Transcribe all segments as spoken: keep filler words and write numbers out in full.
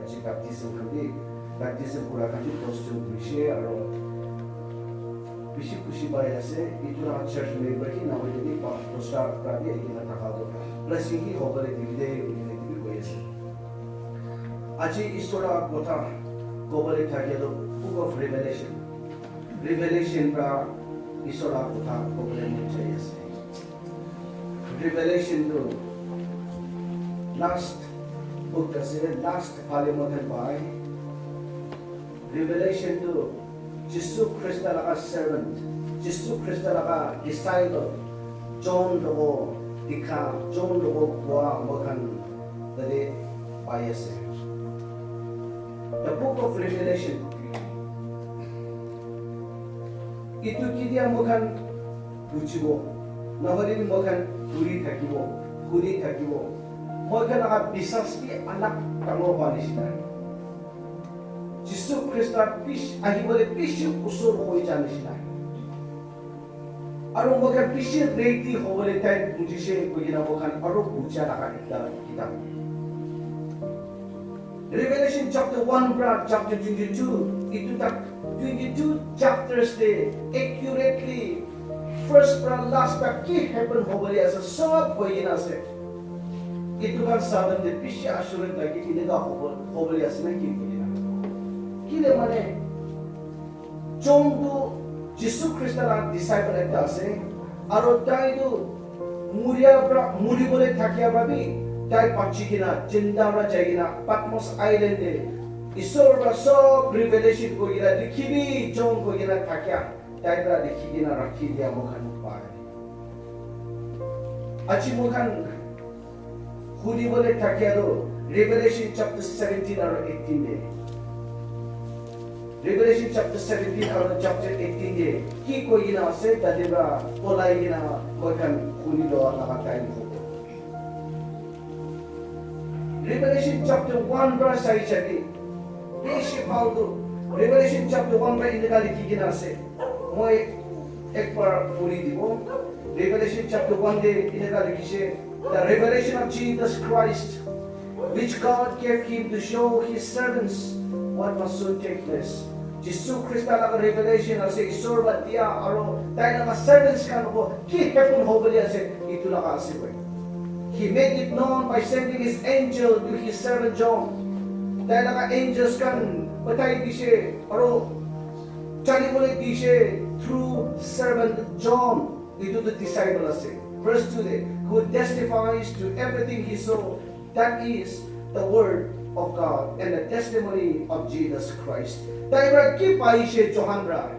Aji baptism khan bi, baptism kura khan bi dos jon hoishe aro bishi khushi pai ase. Etu la church member ki nahoile bi pa-, dosta pra bi ekta thaka toh blessing hi hobole dikhi de, etu bi koi ase. Aji Isor la kotha kobole thakia toh Book of Revelation. Revelation pra Isor la kotha kobole mon jai ase. Revelation tu last book ase, last phale moi khan pai. Revelation tu Jisu Krista laga servant, Jisu Krista laga disciple, John logo dikha, John logo kua moi khan tate pai ase. The book of Revelation. Itu ketia moi khan bujibo, nahole bi moi khan puri thakibo, puri thakibo. Moi khan laga biswas bi alag dangor howa nishina. Jisu Krista bish-, ahibole bishi usor hoi ja nishina. Aro moi khan bishi ready hobole tai bujise koikena moi khan aro buja laga ekta kitab. Revelation chapter one pra chapter twenty-two, itu tak twenty-two chapters te accurately first pra last tak ki happen hobole ase, sob koikena ase. Itu khan saban te bishi assurance lage, eneka hobo-, hobole ase na ki koikena. Kile mane, John tu Jisu Krista la disciple ekta ase, aro tai tu muria pra, muri bole thakia pra bi tai bachi kena, jinda pra jai kena Patmos Island te Isor pra sob revelation koi kena likhi bi John koi kena thakia, tai pra likhi kena rakhi dia moi khan pai. Aji moi khan Huni bole thakia tu Revelation chapter seventeen aro eighteen de. Revelation chapter seventeen aro chapter eighteen de ki koi kena ase, tate pra polai kena moi khan huni lo laga time hobo. Revelation chapter one pra sai chabi, bishi bhal tu Revelation chapter one pra eneka likhi kena ase. Moi ek bar puri dibo. Revelation chapter one de eneka likhishe, "The revelation of Jesus Christ, which God gave him to show his servants what must soon take place." Jisu Krista laga revelation ase, Isor ba dia, aro tai laga servants khan ko ki happen hobole ase, itu laga ase koi. "He made it known by sending his angel to his servant John." Tai laga angels khan batai dishe, aro jani bole dishe through servant John. Itu tu disciple ase. Verse two de, "Who testifies to everything he saw, that is the word of God and the testimony of Jesus Christ." Tai pra ki paishe Johan pra?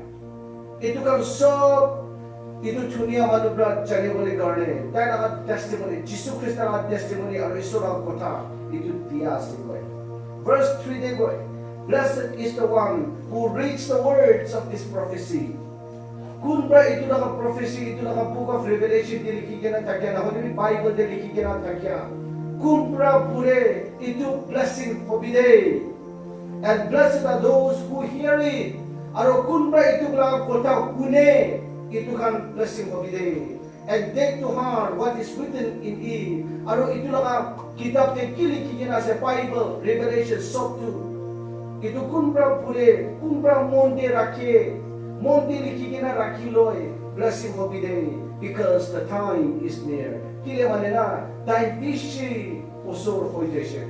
Itu khan sob, itu dunia manu pra jani bole karne, tai laga testimony, Jisu Krista laga testimony, aro Isor laga kotha, itu dia ase koi. Verse three de koi, "Blessed is the one who reads the words of this prophecy." Kun pra itu laga prophecy, itu laga book of Revelation de likhi kena thakia, nahole bi Bible de likhi kena thakia? Kun pra pure itu blessing hobi de. And blessed are those who hear it. Aro kun pra itu laga kotha hune, itu khan blessing hobi de. And take to heart what is written in it. Aro itu laga kitab te ki likhi kena ase, Bible, Revelation, sob tu. Itu kun pra pure, kun pra mon te rakhe, mon te likhi kena rakhi loi, blessing hobi de, because the time is near. Kile mane na, time bishi usor hoi jaise.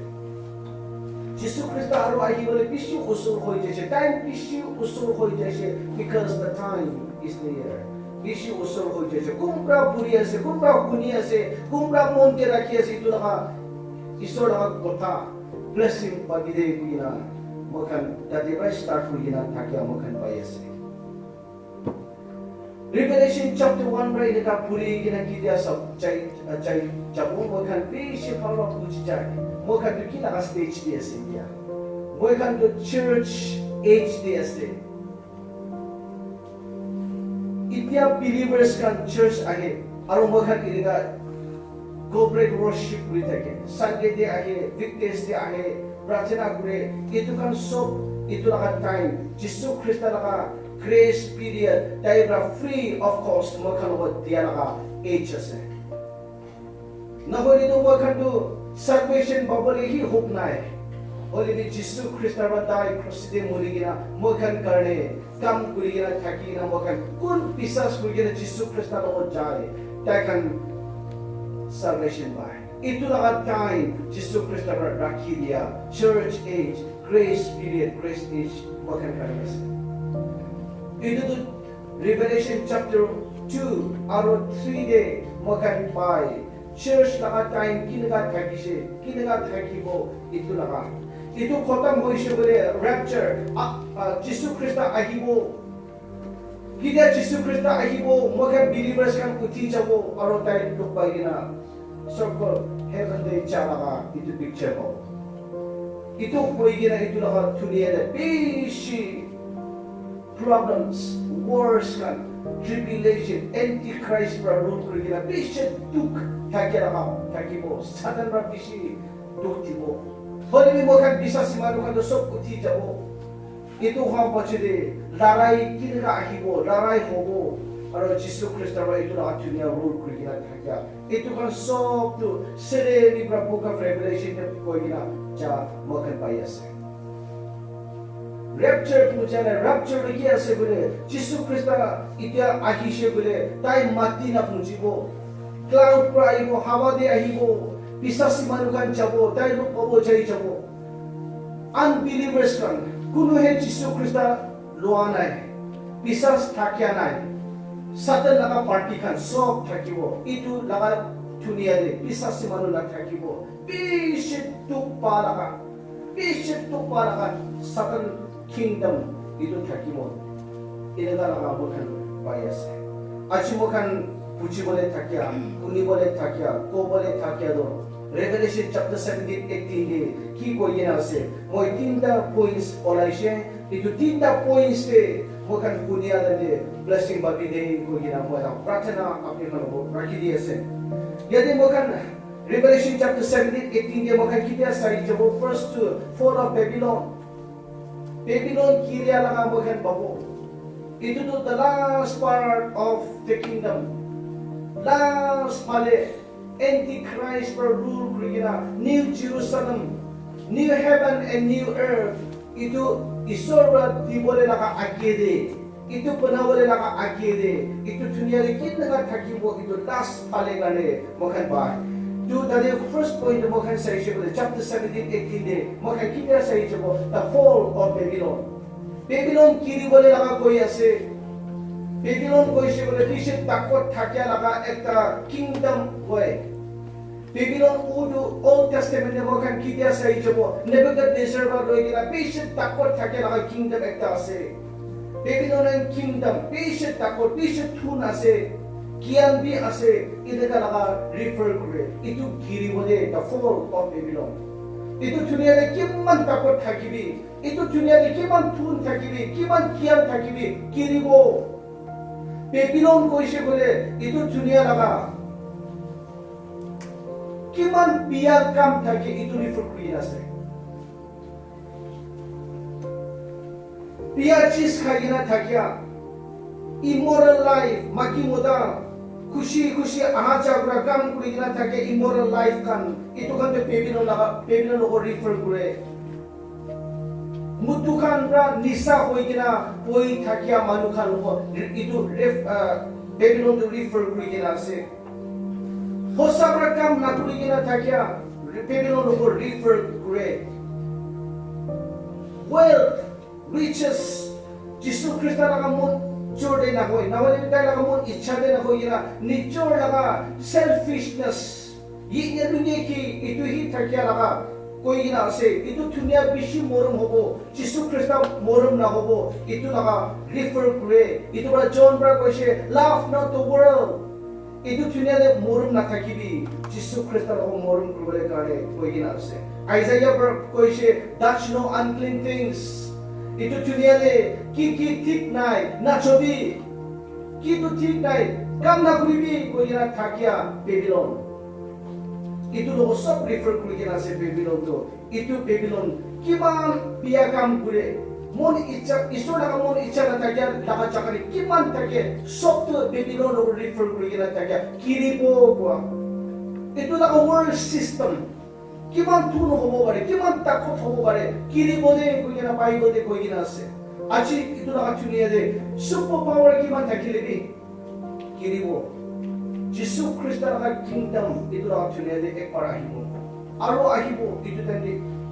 Jisu Krista aru ahi bole bishi usor hoi jaise. Time bishi usor hoi jaise, because the time is near. Bishi usor hoi jaise. Kun pra puri ase, kun pra huni ase, kun pra mon te rakhi ase, itu laga Isor laga kotha, blessing pabi de kuina, moi khan tate pra start kuri kena thakia moi khan pai ase. Revelation chapter one pra eneka puri kena ki dia sab jai, jai jabo, moi khan bishi bhal pra buji jai. Moi khan tu ki laga stage te ase etia? Moi khan tu church age te ase. Etia believers khan church ahe, aru moi khan eneka corporate worship kuri thake. Sunday te ahe, weekdays te ahe, prarthana kure. Etu khan sob, etu laga time, Jisu Krista laga grace period, tai pra free of cost moi khan logot dia laga age ase. Nahoile tu moi khan tu salvation pabole hi hope nai. Hoile bi Jisu Krista para tai cross te mori kena moi khan karne kam kuri kena thaki kena moi khan kun biswas kuri kena Jisu Krista logot jai, tai khan salvation pai. Itu laga time Jisu Krista para rakhi dia church age, grace period, grace age moi khan karne ase. Itu tu Revelation chapter two aro three te moi khan pai church laga time kinaka thakise, kinaka thakibo itu laga. Itu khotom hoise koile rapture, a, a, Jisu Krista ahibo. Ketia Jisu Krista ahibo, moi khan believers khan uthi jabo aro tai luk pai kena circle heaven te ja laga itu picture pabo. Itu hoi kena itu laga dunia te bishi problems, wars khan, tribulation, antichrist para rule kuri kena bishi dukh thakia laga thakibo, Satan para bishi dukh dibo. Hoile bi moi khan biswasi manu khan toh sob uthi jabo. Itu khan piche te larai kinaka ahibo, larai hobo, aro Jisu Krista para itu laga dunia rule kuri kena thakia. Itu khan sob tu sere libra book of Revelation te koi kena ja moi khan pai ase. Rapture tu jane, rapture tu ki ase koile, Jisu Krista itia ahise koile, tai mati na punjibo, cloud pra ahibo, hawa de ahibo, biswasi manu khan jabo, tai luk pabo jai jabo. Unbelievers khan, kunu he Jisu Krista loa nai, biswas thakia nai, Satan laga party khan sob thakibo, itu laga dunia de biswasi manu na thakibo, bishi dukh pa laga. Bishi dukh pa laga Satan kingdom itu thakibo. Eneka laga moi khan pai ase. Aji moi khan bujibole thakia, hunibole thakia, kobole thakia toh Revelation chapter seventeen, eighteen te ki koi kena ase. Moi tinta points olaise. Itu tinta points te moi khan hunia te blessing pabi de koi kena moi laga prarthana apni khan logot rakhi di ase. Yate moi khan Revelation chapter seventeen, eighteen te moi khan ketia sai jabo, first to fall of Babylon. Babylon giria laga moi khan pabo. Itu tu the last part of the kingdom. Last phale Antichrist para rule kuri kena New Jerusalem, New Heaven and New Earth, itu Isor para dibole laga age de. Itu banabole laga age de, itu dunia de kinaka thakibo, itu last phale karne moi khan pai. Tu tate first point moi khan sai shey koile, chapter seventeen, eighteen de moi khan ketia sai shey koile, the fall of Babylon. Babylon giribole laga koi ase. Babylon koi shey koile bishi takot thakia laga ekta kingdom koi. Babylon utu Old Testament te moi khan ketia sai jabo, Nebuchadnezzar para loi kena bishi takot thakia laga kingdom ekta ase. Babylonian kingdom bishi takot, bishi thun ase, gyan bi ase, eneka laga refer kure. Itu giribo de, the fall of Babylon. Itu dunia de kiman takot thakibi, itu dunia de kiman thun thakibi, kiman gyan thakibi, giribo. Babylon koise koile itu dunia laga kiman biya kam thake itu refer kuri ase. Biya chis khai kena thakia, immoral life, maki mota khushi khushi aha ja kura kam kuri kena thakia, immoral life khan, itu khan tu Babylon laga, Babylon logot refer kure. Mutu khan pra nisa hoi kena boi thakia manu khan logot itu ref-, ah, Babylon tu refer kuri kena ase. Hosa pra kam nakuri kena thakia Babylon logot refer kure. Wealth, riches, Jisu Krista laga mon jor de nahoi, nahoi tai laga mon ichha de nahoi kena nijor laga selfishness, ye ye dunye ki itu hi thakia laga koi kena ase. Itu dunia bishi morom hobo, Jisu Krista morom nahobo, itu laga refer kure. Itu para John para koise, "Love not the world." Itu dunia te morom nathakibi, Jisu Krista logot morom kuribole karne koi kena ase. Isaiah para koise, "Touch no unclean things." Itu dunia te ki ki thik nai, nachobi. Ki tu thik nai, kam nakuribi, koi kena thakia Babylon. Itu logot sob refer kuri kena ase Babylon tu. Itu Babylon kiman biya kam kure, mon ichha, Isor laga mon ichha nathakia laga jaga te kiman thake, sob tu Babylon logot refer kuri kena thakia, giribo kua. Itu laga world system. Kiman thun hobo pare, kiman takot hobo pare, kiribo de koi kena Bible de koi kena ase. Aji etu laga dunia de super power kiman thakile bi kiribo. Jisu Krista laga kingdom etu laga dunia de ekbar ahibo. Aru ahibo, etu time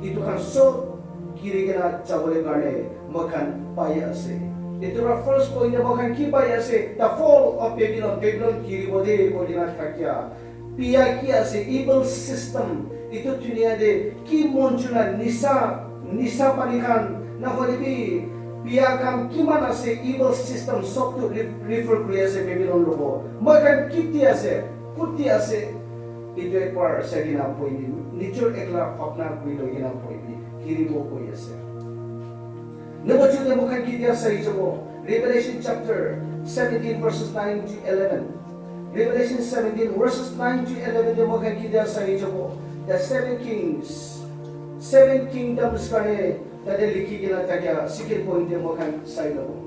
de etu khan sob kiri kena jabole karne moi khan pai ase. Etu laga first point de moi khan ki pai ase? The fall of Babylon, Babylon kiribo de koi kena thakia. Bia ki ase? Evil system. Etu dunia de ki mon chuna nisa, nisa pani khan, na hoile bi bia khan kiman ase, evil system sob tu re-, refer kuri ase Babylon logo. Moi khan kiti ase, kuti ase, etu ekbar sai kena bohi bi, nijor ekla bhabna kuri loi kena bohi bi, kiribo koi ase. Nebo chu de moi khan kitia sai jabo, Revelation chapter seventeen verses nine to eleven. Revelation seventeen verses nine to eleven de moi khan kitia sai jabo. The seven kings, seven kingdoms kare tate likhi kena thakia second point de moi khan sai labo.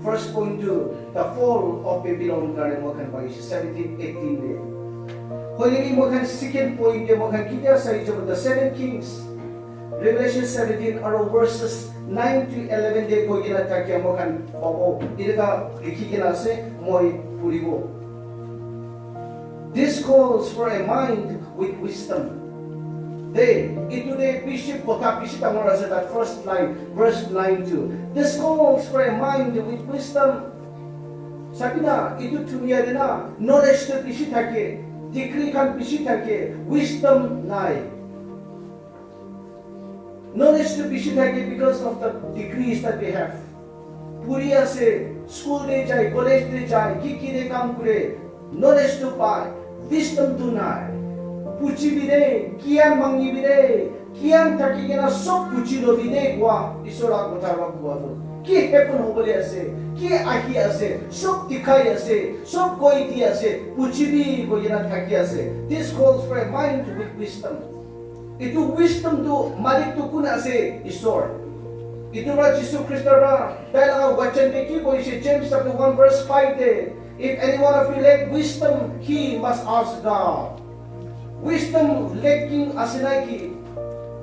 First point tu the fall of Babylon kare moi khan pai seventeen eighteen de. Hoile bi moi khan second point de moi khan kitia sai jabo, the seven kings. Revelation seventeen aro verses nine to eleven de koi kena thakia moi khan pabo. Eneka likhi kena ase, moi puribo. This calls for a mind with wisdom. De, etu de bishi kotha bishi dangor ase, that first line, verse nine to. This calls for a mind with wisdom. Sabina, etu dunia de na, knowledge tu bishi thake, degree khan bishi thake, wisdom nai. Knowledge tu bishi thake because of the degrees that we have. Puri ase, school de jai, college de jai, ki ki de kam kure, knowledge tu pai, wisdom tu nai. Puchibi de, kiyan mangibi de, kiyan thaki kena sob puchi lobi de kua, Isor la kotha ra kua tu. Ki happen hobole ase, ki ahi ase, sob dikhai ase, sob koi di ase, puchibi koi kena thaki ase. This calls for a mind with wisdom. Etu wisdom tu malik tu kun ase? Isor. Etu para Jisu Krista para tai laga vachan te ki koise? James chapter one verse five te, if any one of you lack wisdom, he must ask God. Wisdom lacking ase na ki?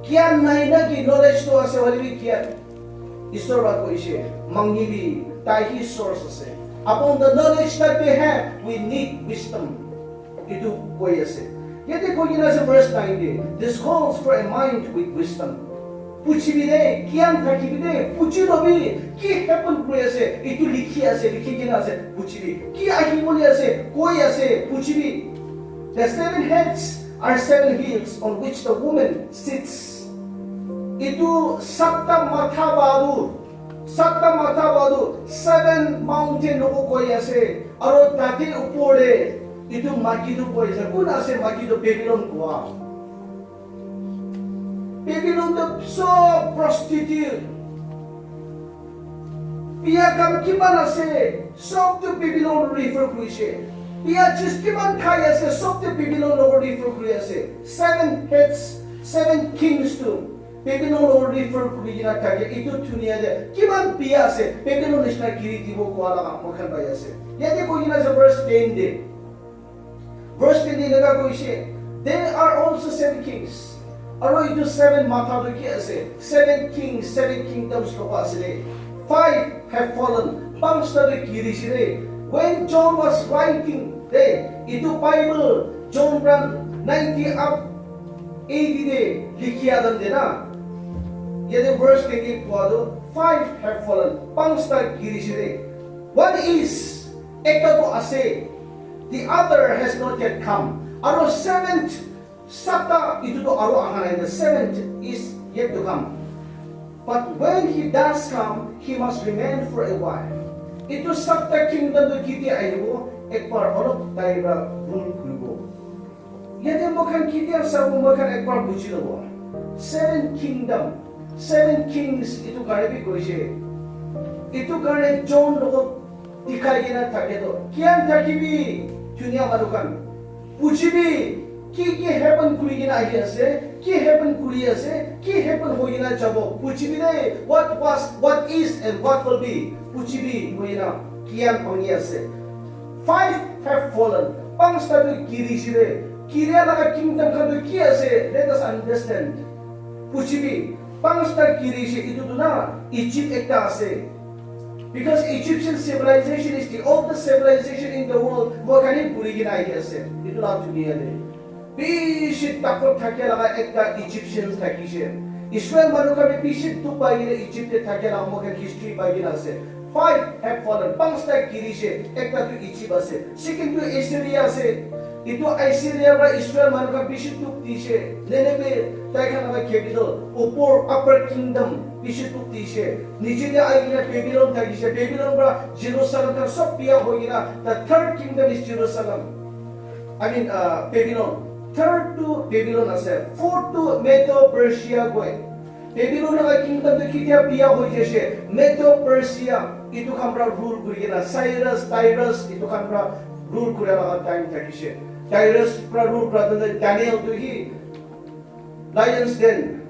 Gyan nai na ki? Knowledge tu ase hoile bi gyan. Isor para koise, mangibi, tai hi source ase. Upon the knowledge that we have, we need wisdom. Etu koi ase. Yate koi kena ase verse nine de, this calls for a mind with wisdom. Puchibi de, gyan thakibi de, puchi lobi, ki happen kuri ase, etu likhi ase, likhi kena ase, puchibi. Ki ahi bole ase, koi ase, puchibi. The seven heads are seven hills on which the woman sits. Etu satta matha balu, satta matha balu, seven mountain logo koi ase, aro tate upor de etu maki tu koi ase. Kun ase maki tu? Babylon kua. Babylon tu sob prostitute. Bia khan kiman ase, sob tu Babylon refer kurise. Bia chis kiman khai ase, sob tu Babylon logo refer kuri ase. Seven heads, seven kings tu Babylon logo refer kuri kena thake. Etu dunia de kiman bia ase, Babylon nishina giri dibo kua laga moi khan pai ase. Yate koi kena ase verse ten de. Verse ten de eneka koise, there are also seven kings. Aro etu seven matha tu ki ase? Seven kings, seven kingdoms logo ase de. Five have fallen. Panchta tu giri se de. When John was writing, de, etu Bible John para ninety up A D de likhia dan de na. Yate verse ten de kua tu, five have fallen. Panchta giri se de. One is, ekta tu ase. The other has not yet come. Aro seventh, satta, etu tu aro aha nai, the seventh is yet to come. But when he does come, he must remain for a while. Etu satta kingdom tu ketia ahibo? Ekbar olop tai para rule kuribo. Yate moi khan ketia sabo, moi khan ekbar buji lobo. Seven kingdom, seven kings etu karne bi koise. Etu karne John logot dikhai kena thake to, kiyan thakibi, dunia manu khan. Puchibi, ki ki happen kuri kena ahi ase, ki happen kuri ase, ki happen hoi kena jabo. Puchibi de, what was, what is, and what will be. Puchibi, hoi kena kiyan bhangi ase. Five have fallen. Panchta tu giri se de. Kiria laga kingdom khan tu ki ase? Let us understand. Puchibi, panchta kirishe itu tu na Egypt ekta ase. Because Egyptian civilization is the oldest civilization in the world. Moi khan hi puri kena ahi ase. Itu la dunia de. Bishi takot thakia laga ekta Egyptians thakishe. Israel manu khan bi bishi dukh pai kena Egypt te thakia laga moi khan history pai kena ase. Five have fallen. Panchta girishe. Ekta tu Egypt ase. Second tu Assyria ase. Itu Assyria pra Israel manu khan bishi dukh dishe. Nineveh, tai khan laga capital, upor, upper kingdom, bishi dukh dishe. Niche te ahi kena Babylon thakishe. Babylon pra Jerusalem khan sob biya hoi kena, the third kingdom is Jerusalem. I mean, uh, Babylon. Third tu Babylon ase. Fourth tu Medo Persia koi. Babylon laga kingdom tu ketia biya hoi jaise? Medo Persia itu khan pra rule kuri kena, Cyrus, Tyrus itu khan pra rule kura laga time thakishe. Tyrus pra rule kura tu Daniel tu hi lions den,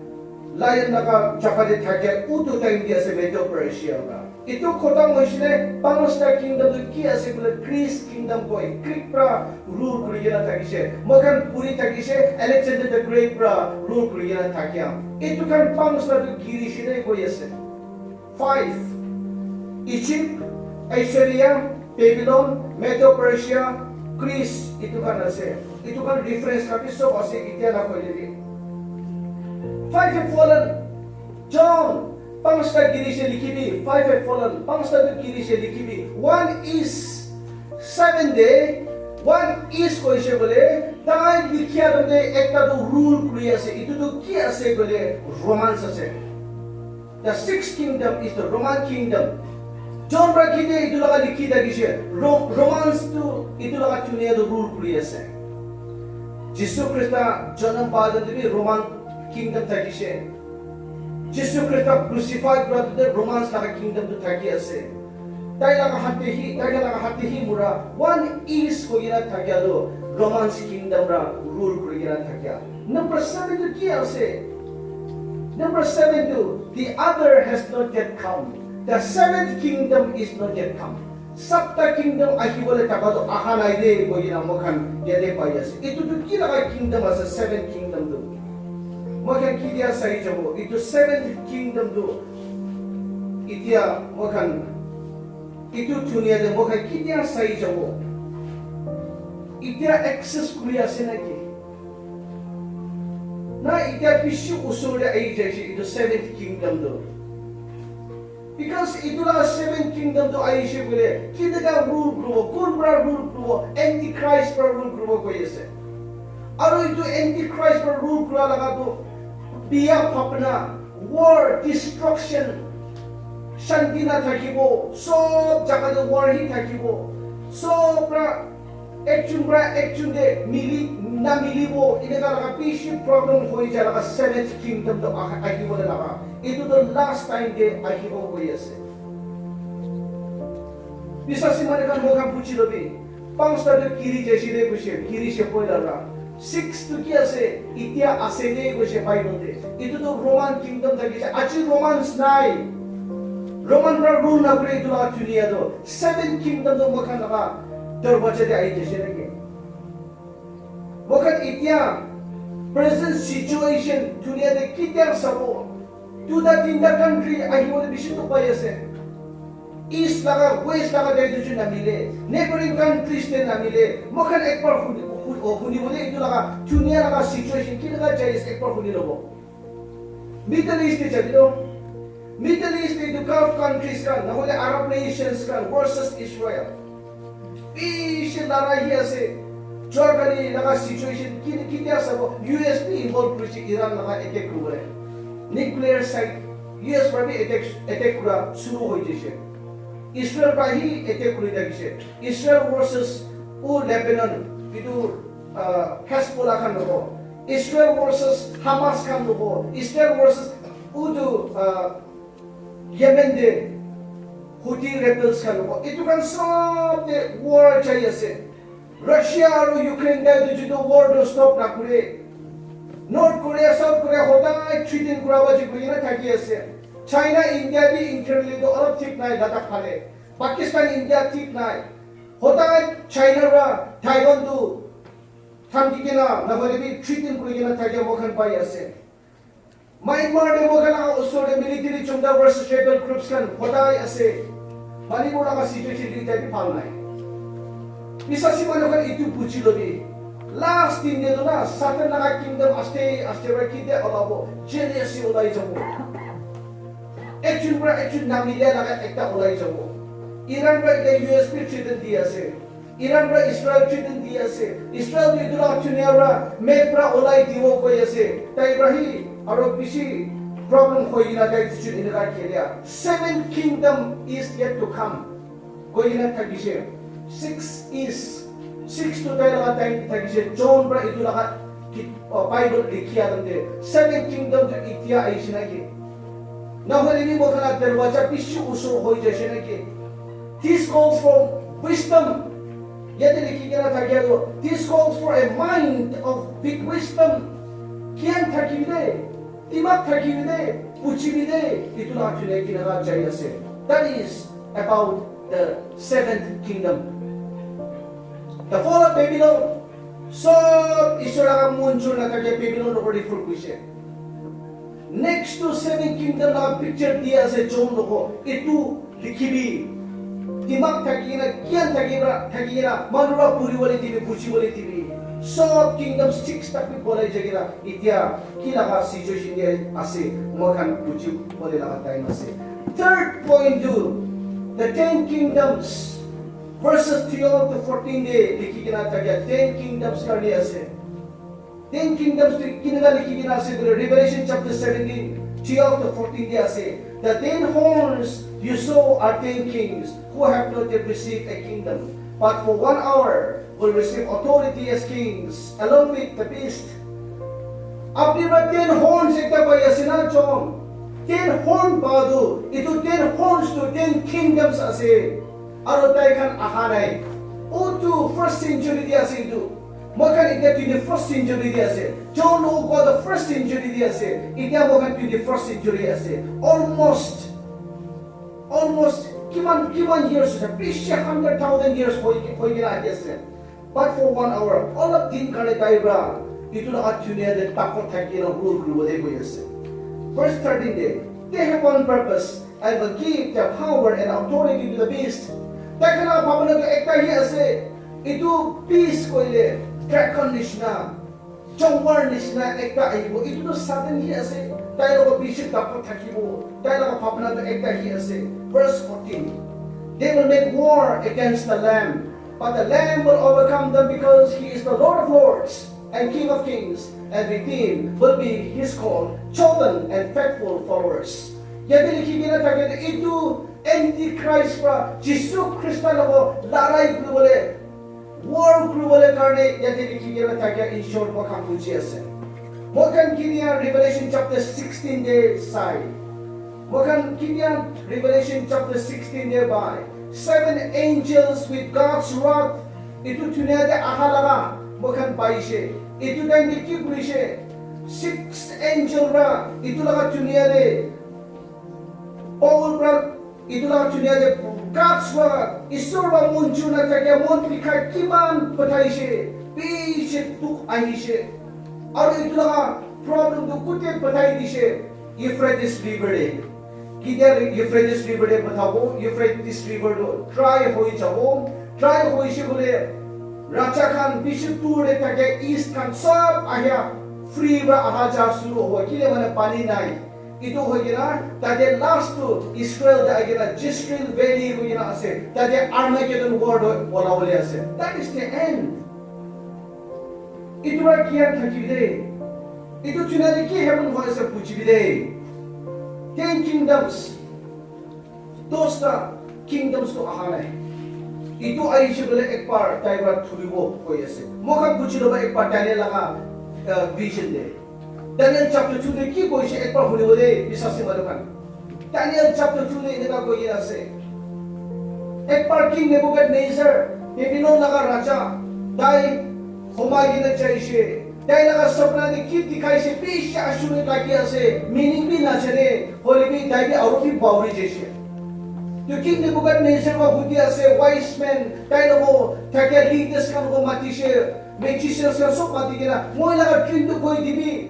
lion laga jaga te thakia utu time te ase Medo Persia pra. Itu khotom hoishe ne, panchta kingdom tu ki ase koile Greece kingdom koi, Greek pra rule kuri kena thakishe. Moi khan puri thakishe, Alexander the Great pra rule kuri kena thakia. Itu khan panchta tu girishe ne koi ase. Five, Egypt, Assyria, Babylon, Medo Persia, Greece, itu khan ase. Itu khan reference khan bi sob ase, itya na koile bi. Five have fallen. John, panchta girishe likhibi, five have fallen, panchta tu girishe likhibi. One is seven de, one is koishe bole, tai likhia tu de ekta tu rule kuri ase, itu tu ki ase bole, Romans ase. The sixth kingdom is the Roman kingdom. John pra kite itu laga likhi thakishe, Ro-, Romans tu itu laga dunia tu rule kuri ase. Jisu Krista janam pa tu bi Roman kingdom thakishe. Jisu Krista crucified kura tu Romans laga kingdom tu thaki ase. Tai laga hath te hi, tai laga hath te hi mura one is koi kena thakia tu Romans kingdom pra rule kuri kena thakia. Number seven tu ki ase? Number seven tu, the other has not yet come. The seventh kingdom is not yet come. Sapta kingdom ahi bole thaka tu aha nai de koi kena moi khan yate pai ase. Itu tu ki laga kingdom ase, seventh kingdom tu? Moi khan ketia sai jabo? Itu seventh kingdom tu itia moi khan itu dunia te moi khan ketia sai jabo? Itia access kuri ase na ki? Na itia bishi usor te ahi jaise itu seventh kingdom tu. Because itu laga seventh kingdom tu ahishe koile, kineka rule kuribo, kun pra rule kuribo, antichrist pra rule kuribo koi ase. Aru itu antichrist pra rule kura laga tu biya bhabna, war, destruction, shanti na thakibo, sob jaga te war hi thakibo, sob pra ekjon pra ekjon te mili na milibo, eneka laga bishi problem hoi ja laga seventh kingdom tu aha-, ahi bole laga. Itu tu last time te ahibo koi ase. Biswasi manu khan moi khan buji lobi. Panchta tu giri jaise de koise, girishe poila pra. Six tu ki ase? Itia ase de koise Bible te. Itu tu Roman kingdom thakishe. Aji Romans nai. Roman pra rule na kure itu laga dunia tu. Seven kingdom tu moi khan laga darwaja te ahi jaise naki? Moi khan itia present situation dunia te ketia sabo? Duita tinta country ahi bole bishi dukh pai ase. East laga, west laga te itu chu namile. Neighboring countries te namile. Moi khan ekbar huni, hu-, oh, huni bole itu laga dunia laga situation kineka jai ase ekbar huni lobo. Middle East te jabi to. Middle East te itu Gulf countries khan, nahole Arab nations khan versus Israel. Bishi larai hi ase. Jordan laga situation ki, ketia sabo, U S bi involve kurise Iran laga attack kuribole. Nuclear site, U S pra bi attack, attack kura shuru hoi jaise. Israel pra hi attack kuri thakise. Israel versus u Lebanon, itu, ah, Hezbollah khan logo. Israel versus Hamas khan logo. Israel versus utu, ah, Yemen te Houthi rebels khan logo. Itu khan sob te war jai ase. Russia aru Ukraine te itu jitu war tu stop nakure. North Korea, South Korea hodai threaten kura ba ji koi kena thaki ase. China, India bi internally tu olop thik nai Ladakh phale. Pakistan, India thik nai. Hodai China ra Taiwan tu dhamki kena, nahoile bi threaten kuri kena thakia moi khan pai ase. Myanmar te moi khan laga osor te military junta versus rebel groups khan hodai ase. Manipur laga situation tu etia bi bhal nai. Biswasi manu khan etu buji lobi. Last din te tu na, Satan laga kingdom aste aste para ketia olabo, jealousy olai jabo. Ekjon para ekjon namilia laga ekta olai jabo. Iran para ekta U S bi threaten di ase. Iran para Israel threaten di ase. Israel tu etu laga dunia para map para olai dibo koi ase. Tai para hi aro bishi problem hoi kena tai decision eneka khelia. Seven kingdom is yet to come. Koi kena thakishe. Six is, six tu tai laga time te thakishe. John para etu laga ki-, uh, Bible likhi ase de. Seven kingdom tu etia ahishe naki? Nahoile bi moi khan laga darwaja bishi usor hoi jaishe naki? This calls for wisdom. Yate likhi kena thakia tu, this calls for a mind of big wisdom. Gyan thakibi de, dimag thakibi de, bujibi de, etu laga dunia kena jai ase. That is about the seventh kingdom. The fall of Babylon. Sob Isor laga mon jur na thakia Babylon logot refer kurise. Next tu seven kingdom laga picture di ase John logot. Etu likhibi. Dimag thaki kena, gyan thaki kena, thaki kena, manu para puri bole dibi, buji bole dibi. Sob kingdom six tak bi bolai jai kena. Etia ki laga situation te ase, moi khan buji bole laga time ase. Third point tu, the ten kingdoms, verses twelve to fourteen te likhi kena thakia ten kingdoms karne ase. Ten kingdoms tu kineka likhi kena ase koile, Revelation chapter seventeen, twelve to fourteen te ase. The ten horns you saw are ten kings who have not yet received a kingdom, but for one hour will receive authority as kings along with the beast. Apni para ten horns ekta pai ase na, John? Ten horn pa tu, etu ten horns tu ten kingdoms ase. Aro tai khan aha nai. Utu first century te ase etu. Moi khan etia twenty-first century te ase. John logot koa tu first century te ase. Etia moi khan twenty-first century ase. Almost, almost kiman, kiman years ase? Bishi hundred thousand years hoi, hoi kena ahi ase. But for one hour, olop din karne tai para etu laga dunia te takot thaki kena rule kuri bole koi ase. Verse thirteen te, they have one purpose, I will give their power and authority to the beast. Tai khan laga bhabna tu ekta hi ase, etu beast koile dragon nishina, jongwar nishina ekta ahibo. Etu tu Satan hi ase, tai logot bishi takot thakibo, tai laga bhabna tu ekta hi ase. Verse fourteen, they will make war against the Lamb, but the Lamb will overcome them because he is the Lord of lords and King of kings, and redeemed will be his called, chosen and faithful followers. Yate likhi kena thake tu etu Antichrist para Jisu Krista logot larai kuri bole, war kuri bole karne yate likhi kena thakia in short moi khan buji ase. Moi khan kinia Revelation chapter sixteen te sai. Moi khan kinia Revelation chapter sixteen te pai. Seven angels with God's wrath. Etu dunia te aha laga moi khan paise. Etu time te ki kurise? Six angel para etu laga dunia te power para etu laga dunia te God's wrath, Isor para mon jur na thakia mon bikha kiman pathaise, bishi dukh ahise. Aru etu laga problem tu kute pathai dise? Euphrates River te. Ketia Euphrates River te pathabo? Euphrates River tu dry hoi jabo. Dry hoise koile raja khan bishi dur te thakia east khan sob ahia, free para aha ja shuru hobo. Kile mane pani nai. Etu hoi kena tate last tu Israel te ahi kena Jezreel Valley hoi kena ase. Tate Armageddon war tu ola bole ase. That is the end. Etu para gyan thakibi de. Etu dunia te ki happen hoi ase bujibi de. Ten kingdoms, dosta kingdoms tu aha nai. Etu ahise koile ekbar tai para thuribo koi ase. Moi khan buji loba ekbar Daniel laga, uh, vision te. Daniel chapter two te ki koise ekbar hunibo de, biswasi manu khan. Daniel chapter two te eneka koi kena ase. Ekbar King Nebuchadnezzar, Babylon laga raja, tai humai kena jaise. Tai laga sapna te ki dikhaise, bishi asurit lagi ase, meaning bi najane, hoile bi tai bi aru bi bauri jaise. To King Nebuchadnezzar para hudi ase, wise men, tai logot thakia leaders khan logot matise, Magicians khan sob mati kena, "Moi laga dream tu koi dibi,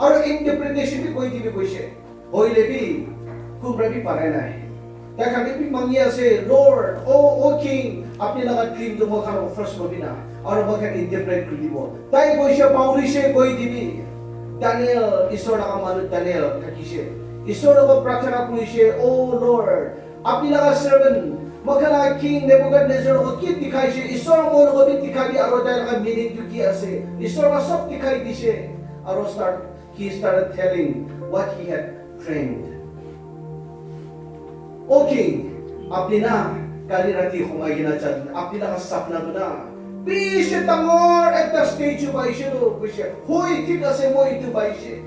aru interpretation bi koi dibi," koise. Hoile bi, kunba bi parai nai. Tai khan bi mangi ase, "Lord, oh, oh king, apni laga dream tu moi khan first kobi na, aru moi khan interpret kuri dibo." Tai koise, "Pauri se koi dibi." Daniel, Isor laga manu Daniel thakise. Isor laga prarthana kurise, "Oh Lord, apni laga servant, moi khan laga king Nebuchadnezzar ko ki dikhaise, Isor moi laga bi dikhabi, aru tai laga meaning tu ki ase." Isor laga sob dikhai dise, aru start, he started telling what he had dreamed. "O king, apni na kali rati humai kena jat, apni laga sapna tu na, bishi dangor ekta statue paise tu," koise. "Hoi, thik ase, moi etu paise."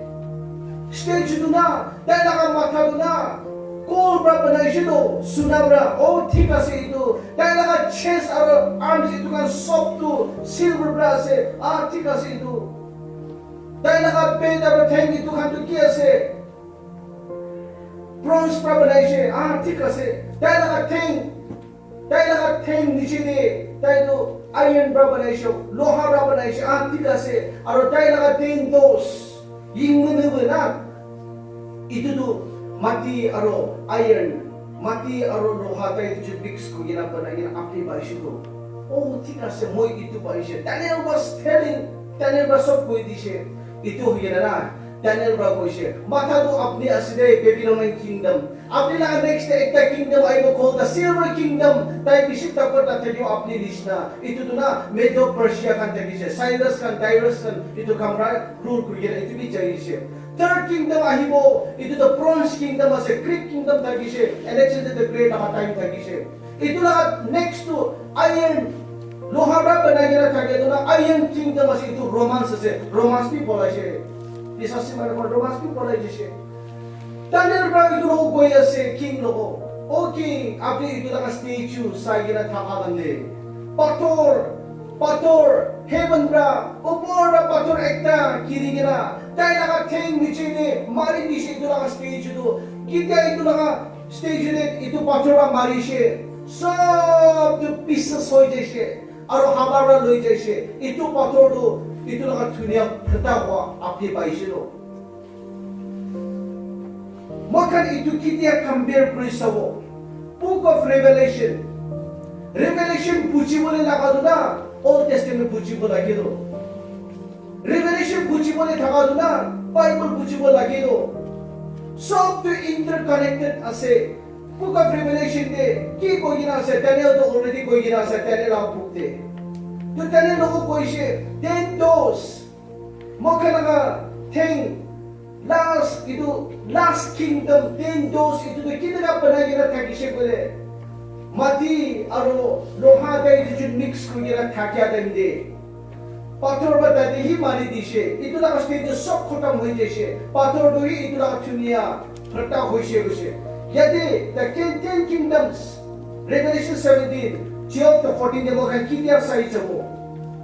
Statue tu na, tai laga matha tu na, gold pra banaise tu, suna pra. "Oh, thik ase etu." Tai laga chest aru arms etu khan sob tu silver pra ase. "Ah, thik ase etu." Tai laga pet aru theng etu khan tu ki ase? Bronze pra banaise. "Ah, thik ase." Tai laga theng, tai laga theng niche te, tai tu iron pra banaise, loha pra banaise. "Ah, thik ase." Aru tai laga ten toes, ying mene na, etu tu mati aru iron, mati aru loha tai tu mix kuri kena banai kena apni paise tu. "Oh, thik ase, moi etu paise." Daniel was telling, Daniel pra sob koi dise. Etu hoi kena na, Daniel pra koise, "Matha tu apni ase de, Babylonian kingdom. Apni laga next te ekta kingdom ahibo called the silver kingdom. Tai bishi takot na thakibo apni nishina." Etu tu na Medo Persia khan thakise, Cyrus khan, Darius khan, etu khan pra rule kuri kena etu bi jai ase. Third kingdom ahibo, etu tu bronze kingdom ase, Greek kingdom thakise, Alexander the Great laga time thakise. Etu laga next tu iron, loha pra banai kena thake tu na, iron kingdom ase, etu Romans ase, Romans bi polai se. Biswasi manu khan Romans bi polai dise. Daniel pra etu logo koi ase, king logo, "O king, apni etu laga statue sai kena thaka khan de, pathor, pathor, heaven pra, upor pra pathor ekta giri kena, tai laga theng niche te mari dise etu laga statue tu." Ketia etu laga statue te etu pathor pra marise, sob tu pieces hoi jaise, aru hawa pra loi jaise. Etu pathor tu, etu laga dunia phata hua apni paise lo. Moi khan etu ketia compare kuri sabo? Book of Revelation. Revelation buji bole laga tu na, Old Testament buji bo lage tu. Revelation buji bole thaka tu na, Bible buji bo lage tu. Sob tu interconnected ase. Book of Revelation te ki koi kena ase? Daniel tu already koi kena ase, Daniel laga book te. Tu Daniel logo koise, ten toes. Moi khan laga theng, last, etu last kingdom, ten toes, etu tu kineka banai kena thakise koile, mati aru loha tai etu mix kuri kena thakia time te, pathor pra tate hi mari dise. Etu laga state tu sob khotom hoi jaise. Pathor tu hi etu laga dunia phata hoise koise. Yate the ten, ten kingdoms, Revelation seventeen, twelve to fourteen te moi khan ketia sai jabo?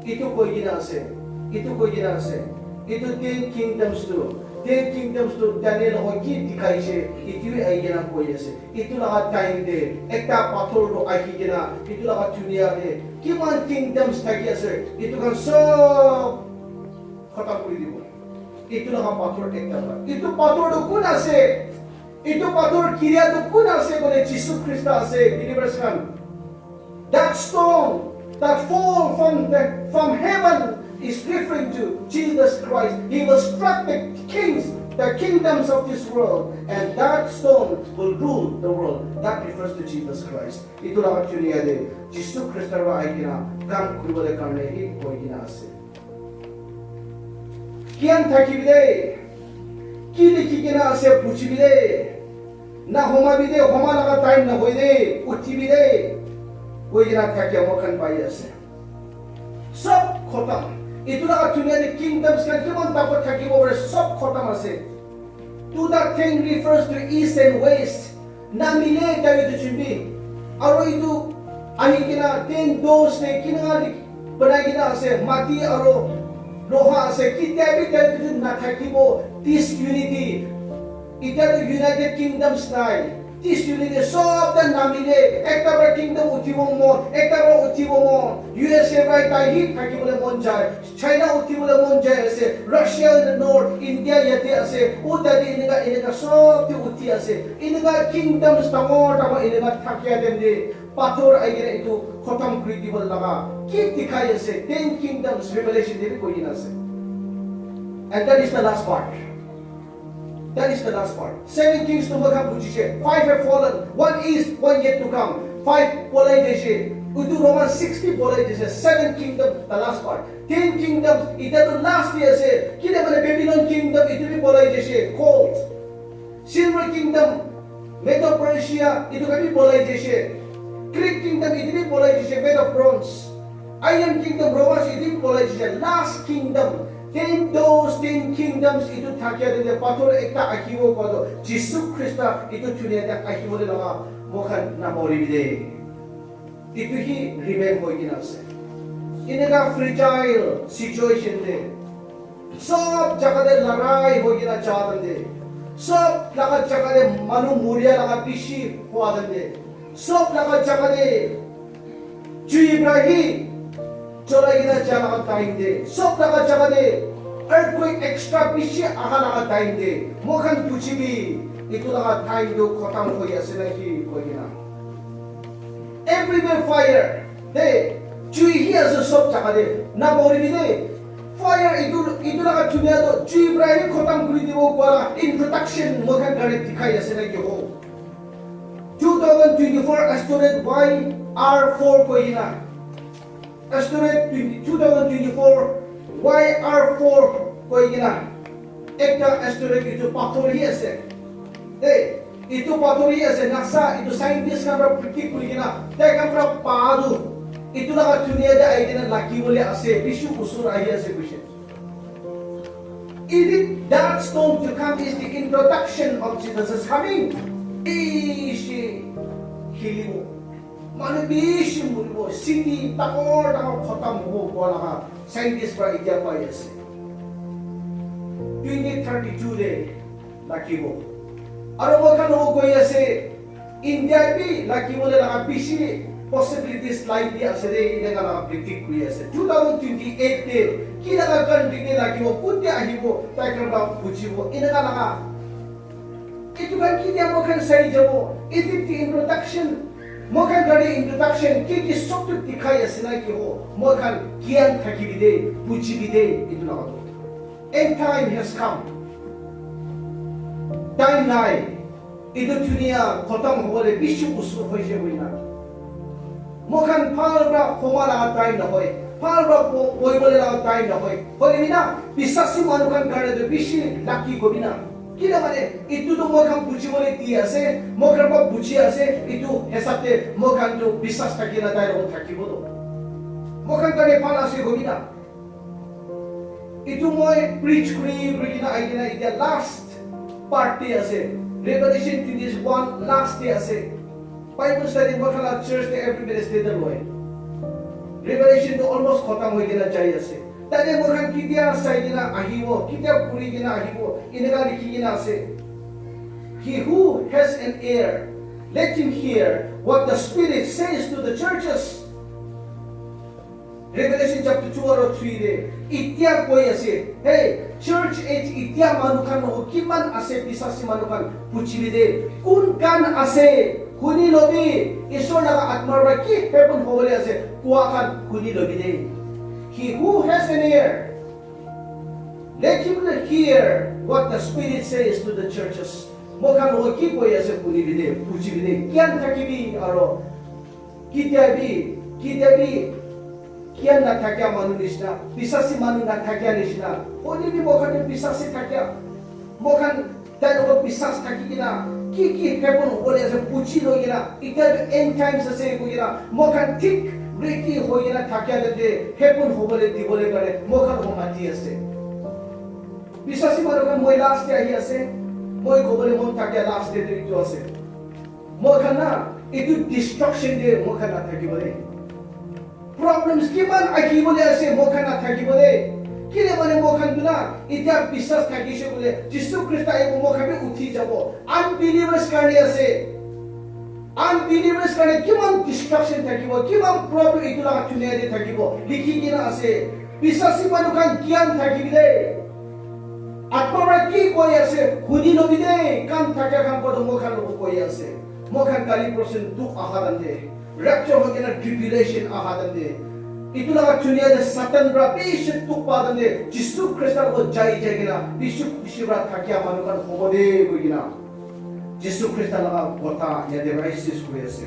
Etu koi kena ase, etu koi kena ase. Etu ten kingdoms tu, ten kingdoms tu Daniel logo ki dikhaise, etu ahi kena koi ase. Etu laga time te ekta pathor tu ahi kena, etu laga dunia te kiman kingdoms thaki ase, etu khan sob khotom kuri dibo. Etu laga pathor ekta pra. Etu pathor tu kun ase? Etu pathor giria tu kun ase koile Jisu Krista ase, believers khan. That stone that fall from the, from heaven is referring to Jesus Christ. He will strike the kings, the kingdoms of this world, and that stone will rule the world. That refers to Jesus Christ. Etu laga dunia te Jisu Krista pra ahi kena kam kuribole karne hi koi kena ase. Kiyan thakibi de, ki likhi kena ase bujibi de, na homabi de, homa laga time na hoi de, uthibi de, koi kena thakia moi khan pai ase. Sob khotom. Etu laga dunia te kingdoms khan kiman takot thakibo pare, sob khotom ase. Two that thing refers to east and west. Na mile tai tu chunbi. Aro etu ahi kena ten toes te kina banai kena ase, mati aro loha ase, kitia bi tai tu na thakibo, disunity. Itya tu United Kingdoms nai. Tis unity sob ta namile, ekta para kingdom uthibo mon, ekta para uthibo mon. U S A para tai hi thakibole mon jai, China uthibole mon jai ase, Russia in the north, India yate ase, u tate eneka eneka sob te uthi ase. Eneka kingdoms dangor dangor eneka thakia time te pathor ahi kena etu khotom kuri dibo laga ki dikhai ase, ten kingdoms Revelation te bi koi kena ase. And that is the last part. That is the last part. Seven kings tu moi khan bujise. Five have fallen. One is, one yet to come. Five polai jaise. Utu Roman six bi polai jaise. Seven kingdom, the last part. Ten kingdoms, ita tu last te ase. Kile mane Babylon kingdom, itu bi polai jaise. Gold. Silver kingdom, Medo Persia, itu khan bi polai jaise. Greek kingdom, itu bi polai jaise. Made of bronze. Iron kingdom, Romans, itu bi polai jaise. Last kingdom, ten toes, ten kingdoms, itu thakia te pathor ekta ahibo kowa to, Jisu Krista itu dunia te ahibo le laga, moi khan na mori bi de. Itu hi remain hoi kena ase. Eneka fragile situation te, sob jaga te larai hoi kena ja time te, sob laga jaga te manu muria laga bishi hua time te, sob laga jaga te jui para hi cholai kena ja laga time te, sob laga jaga te earthquake extra bishi aha laga time te, moi khan buji bi, itu laga time tu khotom hoi ase na ki koi kena. Everywhere fire. Hey, jui hi ase sob jaga te. Na pahori bi de. Fire itu, itu laga dunia to jui para hi khotom kuri dibo kowa la introduction moi khan karne dikhai ase na ki ho. Two thousand twenty-four asteroid Y R four koi kena. Asteroid twenty, two thousand twenty-four Y R four koi kena. Ekta asteroid itu pathor hi ase. Hey, itu pathor hi ase, NASA, itu scientist khan para predict kuri kena, tai khan para pa tu, itu laga dunia te ahi kena lagi bole ase, bishi usur ahi ase koise. Is it that stone to come is the introduction of Jesus' coming? Bishi hilibo. Manu bishi muribo, city dangor dangor khotom hobo kowa laga scientist para etia pai ase. Twenty thirty-two te lagibo. Aro moi khan logo koi ase, India bi lagibole laga bishi possibilities light bi ase de, eneka laga predict kuri ase. Two thousand twenty-eight te ki laga country te lagibo, kunte ahibo, tai khan para bujibo, eneka laga. Itu khan ketia moi khan sai jabo? It is the introduction. Moi khan karne introduction ki ki sob tu dikhai ase na ki ho? Moi khan gyan thaki bi de, buji bi de, itu laga tu. End time has come. Time nai. Itu dunia khotom hobole bishi usur hoise hoina. Moi khan bhal para homa laga time nohoi, bhal para po-, poibole laga time nohoi. Hoile bi na, biswasi manu khan karne tu bishi lucky kobi na. Kile mane, itu tu moi khan bujibole di ase, moi khan para buji ase, itu hisab te moi khan tu biswas thaki na tai logot thakibo to. Moi khan karne bhal ase kobi na. Itu moi preach kuri, kuri kena ahi kena etia last part te ase. Revelation twenty-one last te ase. Bible study moi khan la church te every Wednesday te loi. Revelation to almost khotom hoi kena jai ase. Tate moi khan ketia sai kena ahibo, ketia puri kena ahibo, eneka likhi kena ase. He who has an ear, let him hear what the Spirit says to the churches. Revelation chapter two aro three te, etia koi ase, hey, church age etia manu khan logot kiman ase, biswasi manu khan bujibi de, kun khan ase, huni lobi, Isor laga atma para ki happen hobole ase, kowa khan huni lobi de. He who has an ear, let him hear what the Spirit says to the churches. Moi khan logot ki koi ase, hunibi de, bujibi de, gyan thakibi aro Ketia bi, ketia bi, gyan nathakia manu nishina, biswasi manu nathakia nishina. Hoile bi moi khan tu biswasi thakia. Moi khan tai logot biswas thaki kena, ki ki happen hobole ase, buji loi kena, etia tu end times ase koi kena, moi khan thik ready hoi kena thakia te happen hobole dibole karne, moi khan ko mati ase. Biswasi manu khan moi last te ahi ase, moi kobole mon thakia last te tu etu ase. Moi khan na, etu destruction te moi khan nathakibo de. Problems kiman ahibo de ase, moi khan nathakibo de. Kile mane moi khan tu na, etia biswas thakise bole, Jisu Krista ahibo, moi khan bi uthi jabo. Unbelievers karne ase. Unbelievers karne kiman destruction thakibo, kiman problem etu laga dunia te thakibo, likhi kena ase. Biswasi manu khan gyan thakibi de. Atma para ki koi ase, huni lobi de, kan thakia khan ko to moi khan logo koi ase. Moi khan kali percent dukh aha dan de. Rapture hoi kena tribulation aha dan de. Etu laga dunia te Satan para bishi dukh pa dan de. Jisu Krista logo jai jai kena, bishi khushi para thakia manu khan hobo de koi kena. Jisu Krista laga kotha yate para issue kuri ase.